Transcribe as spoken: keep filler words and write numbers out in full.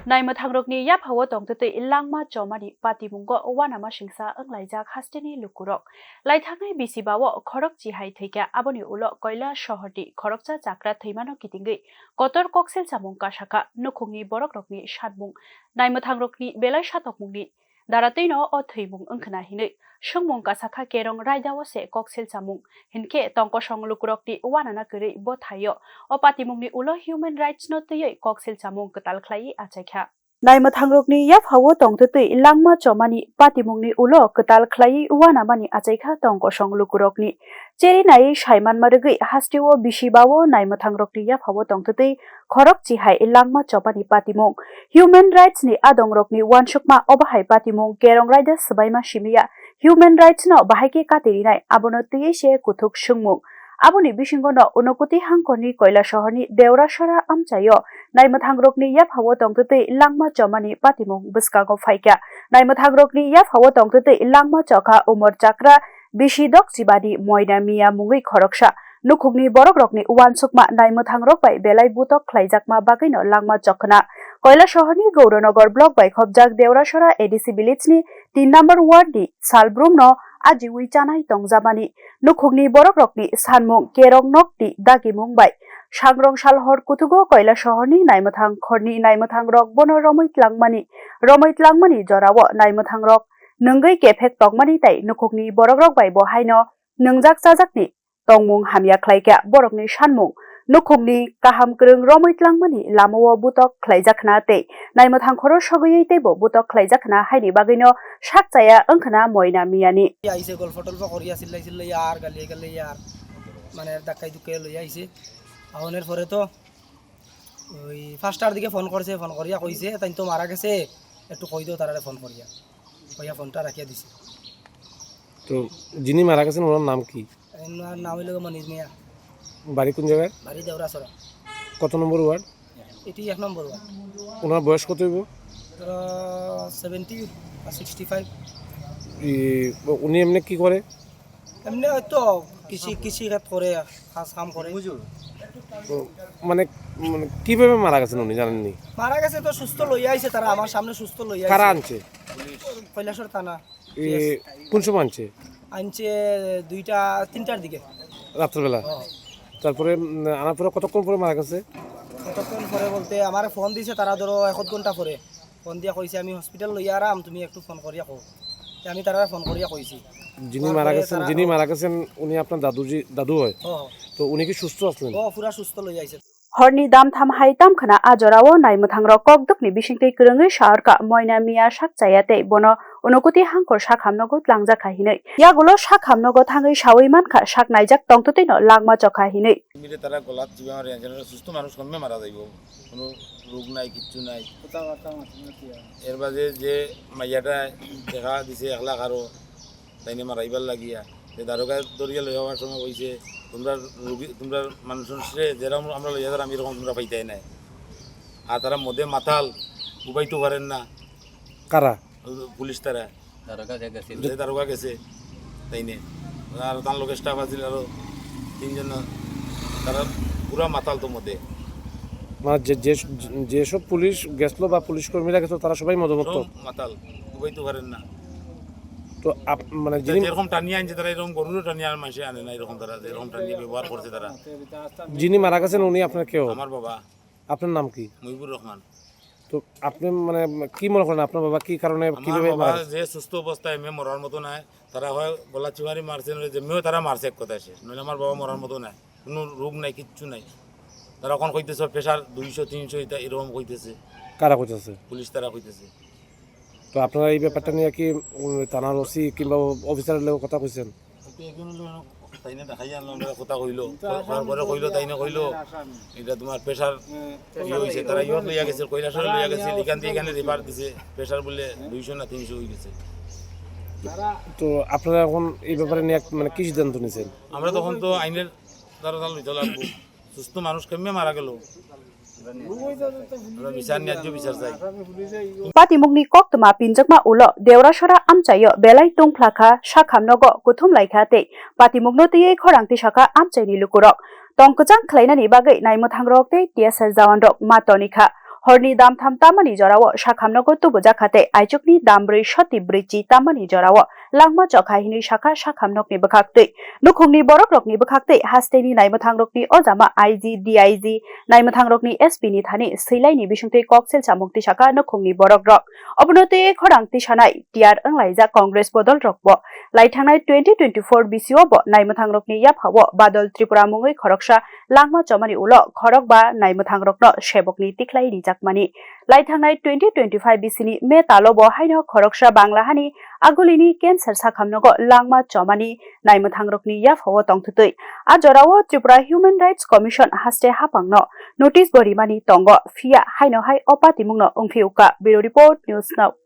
Naimwthangrokni yaphao tongtwtwi langma chomani patimungo uanama singsa wnglaijak hasteni lukurok. Laithangnai bisi bao khorokchi hai thwikha, aboni ulo Koilasohorni khoroksa chakra thwimano kitingwi kotor koksil chamung kasakha, nukhungni borokrokni sanmung, naimwthangrokni belai satokmungni daratwino o thwimung wngkhwna hinwi swngmung kasakha Kerong raidao se koksil chamung, hinkhe tongkosong lukurokni uanana kwrwi bo thaio o patimungni ulo human rights no twiwi koksil chamung kwtal khlaiwi achaikha. Naimwthangrokni yaphao tongtwtwi langma chomani patimungni ulo kwtal khlaiwi uanamani achaikha tongkosong lukurokni. Cherinai saimanma rwgwi hasteo bisi bao naimwthangrokni yaphao tongtwtwi khorokchi hai langma chopani patimung. Human rights ni adongrokni uansukma obo hai patimung Kerong raida swbaima simiya human rights no bahai khe kati rinai, abono twiwi se kuthuk swngmung. Aboni bisingo no Unakoti hangkorni Koilasohorni Deorasora amchaio naimwthangrokni yaphao tongtwtwi langma chomani patimung bwskango phaikha. Naimwthangrokni yaphao tongtwtwi langma chokha Umor Chakra bisi Dok Chibani Moina Miya mungwi khoroksa. Nukhungni borokrokni uansukma naimwthangrok bai belai butok khlaijakma bagwino langma chokkhwna. Koilasohorni Gauranagar block bai khopjak Deorasora A D C village ni tin number ward ni salbrum no ajiwi chanai tongjamani. Nukhungni borokrokni sanmung, kerong nokni dagimung bai sangrong salhor kuthugo Koilasohorni naimwthang khorni naimwthangrok bono romwi tlangmani, romwi tlangmani jorao naimwthangrok nwngwi kephek tongmani tei nukhungni borokrok bai bo haino nwngjak chajakni tongmung hamya khlaikha. Borokni sanmung, nukhungni kaham kwrwng romwi tlangmani lamao butok khlaijakna tei naimwthang khoro sogwi teibo butok khlaijakna haini bagwino sak chaya wngkhwna Moina Miyani. আইছে, গল্প টল্প করিয়া চিল্লাই চিল্লাই আর গালিয়ে গালিয়ে আর মানে ধাক্কাই ধুক্কাই লইয়া আইছে। আহনের পরে তো ওই পাঁচটার দিকে ফোন করছে, ফোন করিয়া কইছে, "তাই তো মারা গেছে, একটু কই দাও তারারে ফোন করিয়া।" কইয়া ফোনটা রাখিয়া দিছে। তো যিনি মারা গেছেন ওনার নাম কি? ওনার নাম হইল গিয়া মনির মিয়া। বাড়ি কোন জায়গায়? বাড়ি দেওরাছড়া। কত নম্বর ওয়ার্ড? এটি এক নম্বর ওয়ার্ড। ওনার বয়স কত হইব? ধরো সেভেন্টি বা সিক্সটি ফাইভ। ই-, উনি এমনি কি করে? এমনি হয়তো কৃষি, কৃষি খাত করে, কাজ কাম করে। তো মানে, মানে কিভাবে মারা গেছেন উনি জানেননি? মারা গেছে তো সুস্থ লইয়া আইছে তারা, আমার সামনে সুস্থ লইয়া কারা আইছে। আনছে? কৈলাসহর থানা। এ, কোন সময় আনছে? আনছে দুইটা, তিনটার দিকে। রাত্রবেলা? হ্যাঁ। তারপরে, উম, আনার পরে কতক্ষণ পরে মারা গেছে? কতক্ষণ পরে বলতে আমারে ফোন দিছে তারা, ধরো এক আধ ঘন্টা পরে। ফোন দিয়া কইছে, "আমি হসপিটাল লইয়া আরাম, তুমি একটু ফোন করিয়া কও।" তে আমি তারারে ফোন করিয়া কইছি। যিনি মারা তারপরে গেছেন, তারা যিনি মারা গেছেন, উনি আপনার দাদুজি, দাদু হয়? হ, হ। তো উনি কি সুস্থ আছেন? ও, পুরা সুস্থ লইয়া আইছে। Horni dam tham hai tamkhwna a jorao naimwthangrok kokdwkni bisingtwi kwrwngwi saharkha Moina Miya sak chaya tei bono Unakoti hangkor sak hamnogo tlangjak kha hinwi. Yagulo sak hamnogo thangwi sawi mankha sak naijak tongtwtwino langma chokha hinwi. মিলে তারা গলাত কিবা মারে, এখানে সুস্থ মানুষ কমে মারা যাইব, কোনো রোগ নাই, কিচ্ছু নাই। কথাবার্তা মারছে না কি আর? এর বাদে যে মাইয়াটা দেখা দিছে এক লাখ আরো, তাইনে মারাইবার লাগিয়া। যে দারোগা ধরিয়া লই যাওয়ার সময় কইছে, "তোমরা রুগী, তোমরা মানুষরে যেরকম আমরা লইয়া যার, আমি এরকম তোমরা পাইতাই নাই।" আর তারা মদে মাতাল, উবাইতে পারেন না। কারা? পুলিশ তারা। দারোগা যে গেছিল। যে দারোগা গেছে, তাইনে। আর তার লগে স্টাফ আছিল আরো তিনজন, তারা পুরা মাতাল তো মদে। মানে যে, যে, যেসব পুলিশ গেছিল বা পুলিশ কর্মীরা গেছিল, তারা সবাই মদমত্ত? সব মাতাল, উবাইতে পারেন না। তো আপ-, মানে যে যিনি যেরকম টানিয়ে আনছে তারা, এরকম গরুরও টানিয়ে আর মাসে আনে না, এরকম তারা যেরকম টানিয়ে ব্যবহার করছে তারা। যিনি মারা গেছেন, উনি আপনার কেউ? আমার বাবা। আপনার নাম কি? মুজিবুর রহমান। তো আপনি মানে কি মনে করেন, আপনার বাবা কি কারণে, আমার কিভাবে বাবা মারা গেছে? যে সুস্থ অবস্থায় এমনি মরার মতো নাই, তারা হয় গলা চিমারি মারছে, নইলে যেমনিও তারা মারছে, এক কথা শেষ, নইলে আমার বাবা মরার মতো নাই, কোনো রোগ নাই, কিচ্ছু নাই। তারা এখন কইতেছে প্রেশার দুইশো, তিনশো, এটা এরকম কইতেছে। কারা কইতেছে? পুলিশ তারা কইতেছে। তো আপনারা এই ব্যাপারটা নিয়ে কি, উম, থানার ওসি কিংবা অফিসারের লগে কথা কইছেন? তাইনে দেখাই আনলাম, তারা কথা কইলো, তারপরে কইলো, তাইনে কইলো, "এটা তোমার প্রেশার ইয়ে হইছে, তারা ইয়ে লইয়া গেছে, কৈলাসহরে লইয়া গেছে, এখান থেকে এখানে রেফার দিছে, প্রেশার বলে দুইশো না তিনশো হয়ে গেছে।" তো আপনারা এখন এই ব্যাপারে নিয়ে এক-, মানে কি সিদ্ধান্ত নিয়েছেন? আমরা তখন তো আইনের দ্বারা তাহলে নিতে লাগবো। সুস্থ মানুষ কেমনে মারা গেল? আমরা বিচার, ন্যায্য বিচার চাই। Patimungni koktwma pinjakma ulo Deorasora amchaio belai tungphlakha, sakhamnogo kuthumlaikha tei patimungno twiwi khorang tisakha amchaini lukurok. Tong kwchang khlainani bagwi naimwthangrok tei T S R jawanrok ma tonikha. Horni damtham tamani jorao sakhamnogo tubujak kha tei aichukni dambrwi soti brwichi tamani jorao langma chokha hinwi sakha sakhamnokni bwkhaktwi. Nukhungni borokrokni bwkhaktwi hasteni naimwthangrokni ojama I G, D I G, naimwthangrokni S P ni thani swilaini bisingtwi koksil samung tisakha nukhungni borokrok. Obono tei khorang tisanai tiyar wnglaijak Congress bodolrokbo. Laithangnai twenty twenty-four bisio bo naimwthangrokni yaphao Badal Tripura mungwi khoroksa langma chomani ulo khorokba naimwthangrokno sebokni tikhlai rijakmani. Laithangnai twenty twenty-five bisini May talo bo haino khoroksa Bangla hani agulini cancer sakhamnogo langma chomani naimwthangrokni yaphao tongthutwi. A jorao Tripura Human Rights Commission haste haphangno notice bo rimani tongo, phiya haino hai o patimungno wngphi uka. Bureau Report, News Now.